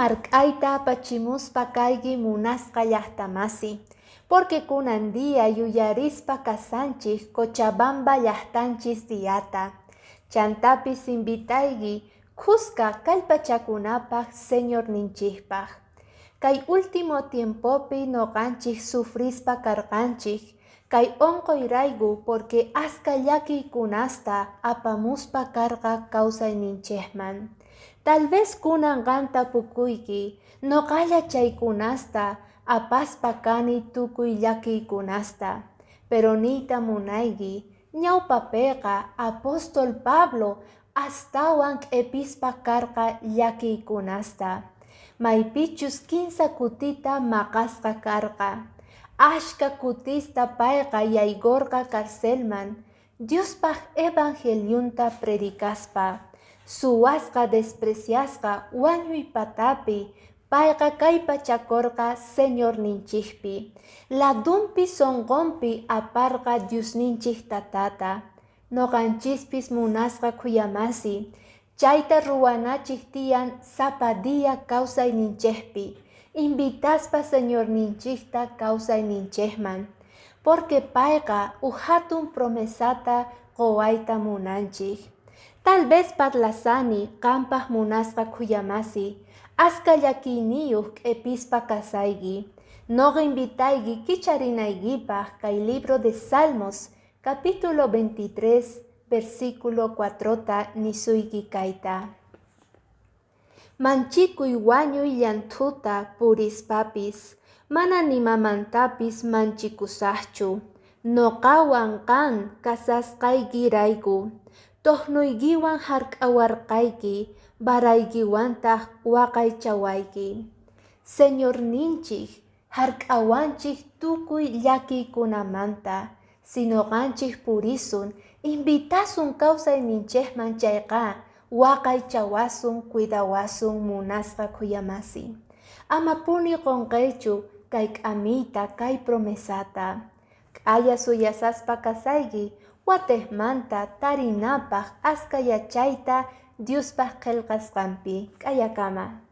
Mark'ayta apachimuspa kayki munasqa llaqtamasi, porque kunan día yuyarispa kasanchik Cochabamba llaqtanchis diata, chantapis invitayki kuska kallpachakunapaq Señorninchikpaq. Kay último tiempopi noqanchik sufrispa karqanchik kay onqoyrayku porque aska llakiykunasta apamuspa karqa kawsayninchikman. Tal vez kunan qan tapukuyki, noqalla chaykunasta apaspa kani tukuy llakiykunasta, pero niyta munayki, ñawpapiqa apóstol Pablo astawan q'epispa karqa llakiykunasta, maypichus kinsa kutita maqasqa karqa, ashka kutista payqa yaykurqa carcelman, Diospaq evangeliunta predicaspa, suwasqa despreciasqa wañuy patapi, payqa kallpachakurqa Señorninchikpi, ladunpi sonqonpi aparqa Diosninchik tatata. Noqanchispis munasqa khuyamasi, chayta ruwanachik tiyan sapa día kawsayninchikpi, invitaspa Señorninchikta kawsayninchikman, porque payqa uj hatun promesata quwayta munanchik. Tal vez parlasani qampaq munasqa khuyamasi, aska llakiyniyuq q'epispa kasayki. Noqa invitayki kicharinaykipaq kay libro de Salmos, capítulo 23, versículo 4ta nisuyki kayta. Manchikuy wañuy llanthuta purispapis, mana nimamantapis manchikusaqchu, noqawan qan kasasqaykirayku, toqnuykiwan hark'awarqayki, varaykiwantaq waqaychawayki. Señorninchik hark'awanchik tukuy llakiykunamanta, si noqanchik purisun, invitasun kawsayninchikman chayqa, waqaychawasun, cuidawasun munasqa khuyamasi. Amapuni qunqaychu kay k'amiyta, kay promesata. K'aya suyasaspa kasayki, watejmanta tarinapaq aska yachayta Diospaq qillqasqanpi. K'ayakama.